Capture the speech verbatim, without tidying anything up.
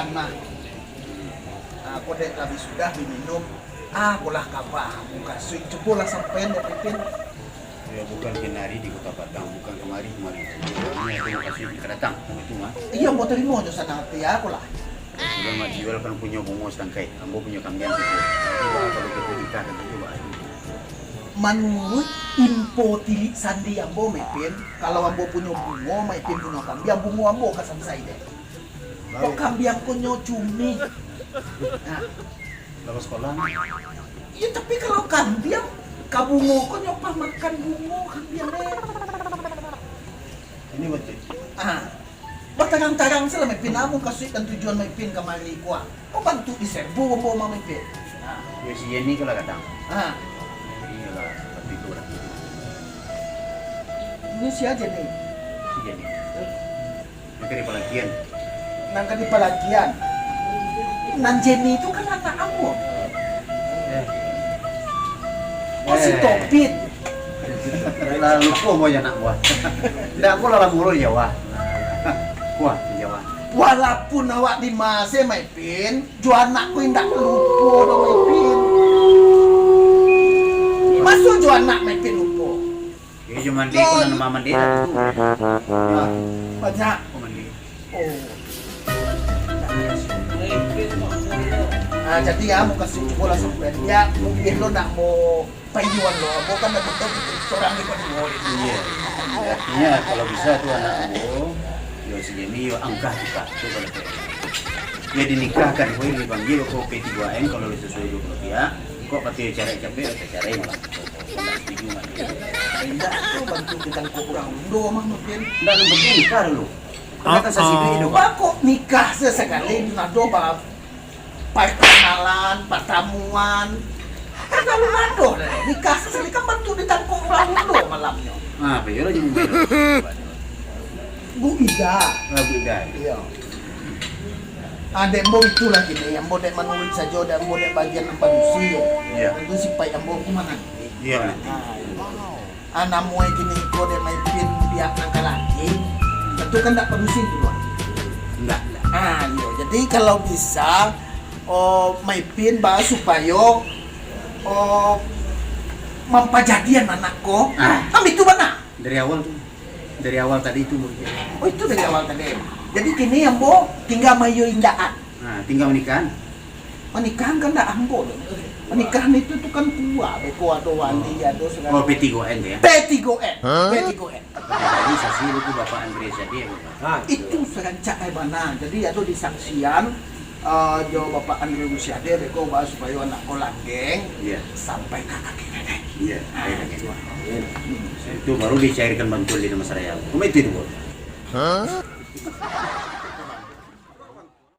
Nah, ah, kok dek lah sudah diminum, ah, apolah kaba mukasuik, cubolah sampaian dek Pipin. Yo, bukan kanari di Kota Padang, bukan kamari-kamari. Ini ado mukasuik ka datang, itu mah. Iyo, ambo tarimo jo sanang ati, apolah. Sudah, Mak, jualkan punyo bungo satangkai, ambo punyo kambiang satu. Jadi, kalau kito nikahkan sajo, Mak. Manuruik info tilik sandi ambo, Mak Ipin, kalau ambo punyo bungo, Mak Ipin punyo kambiang, bungo ambo ka sansai dek. Kok kambiang ko nyo cumi. Nah. Lalu sekolah. Iyo, tapi kalau kambiang, ka bungo ko nyo pamakan bungo kambiang, eh. Ini betul. Ah. Batarang-tarang salah, Mak Ipin, amun kasuik dan tujuan Mak Ipin kamari ko, ah. Kok bantuak di serbu ambo, Mak Ipin? Ah. Yo, si Yeni ko lah kadang. Ah. Iyolah, tapi itu lah. Ini si aja nih. Si Yeni. Eh. Nan ka di palakian. Nan ka di palakian. Nan Jenny tu kan anak ambo. Eh. Oh, si Eh. Topin. Lah, lupo ambo jo anak buah. Ndak, ambo lah lamo di Jawa. Wah, di Jawa. Walaupun awak di Maseh, Mak Ipin, jo anak ko indak lupo doh, Mak Ipin. Maso jo anak, Mak Ipin, lupo? Eh, jo mandi ko nan mandi dah tu. Nah, banyak. Ko mandi. Oh. Ah, jadi ya, mau kasih bola sampai dia, mungkin lo nak mau payuan lo, mau kan nak betul sorang di payuan. Iya. Artinya, kalau bisa tu anak ambo, yo si Jemi, yo angkah tukak tu kalau kayak. Ya dinikahkan, boy, dipanggil ko P tiga M kalau sesuai dua puluh pihak. Kok pati cari capek, cari malah. Indak tu bantu ditangkok urang Indo mah mungkin. Indak, yang penting nikah dulu. Kan kata sasibik tu. Bako nikah sasakali, ado ba-, parkanalan, patamuan. Kan kalau ado lah, nikah sasakali kan bantu ditangkok urang Indo malamnyo. Ah, apa yo lah jadi Bu Ida. Ah, Bu Ida. Iyo. Ah, dek ambo itulah kini, ambo dek manuruik sajo, dek ambo dek bagian nan padusi yo. Iyo. Tantu sipaik ambo ko manang. Iyo, nanti. Ah, iyo. Ah, namuai kini ko dek Maipin pihak nan ka laki, tantu kan ndak padusi tu, Bang? Ndak. Ah, iyo. Jadi, kalau bisa, oh, Maipin ba supayo, oh, mampajadian anak ko. Ah. Kan itu bana. Dari awal tu. Dari awal tadi tu, Bang. Oh, itu dari awal tadi. Jadi, kini ambo tingga maiyo indaan. Nah, tingga manikahan. Manikahan kan ndak ambo tu. Manikahan itu tu kan kuwa, beko ado wali, ado sagalo. Oh, P tiga N tu ya? P tiga N. Hah? P tiga N. Jadi saksi itu Bapak Andre Syadi ya, Bapak? Ha. Itu sarancak ai bana. Jadi ado di saksian, eh, jo Bapak Andre Syadi, beko ba supayo anak ko langgeng, iya, sampai ka kaki nenek. Iya, ah, kaki nenek. Itu. Hmm. Itu baru dicairkan bantuan di Dharmasraya. Cuma itu, itu, Bang. Hah?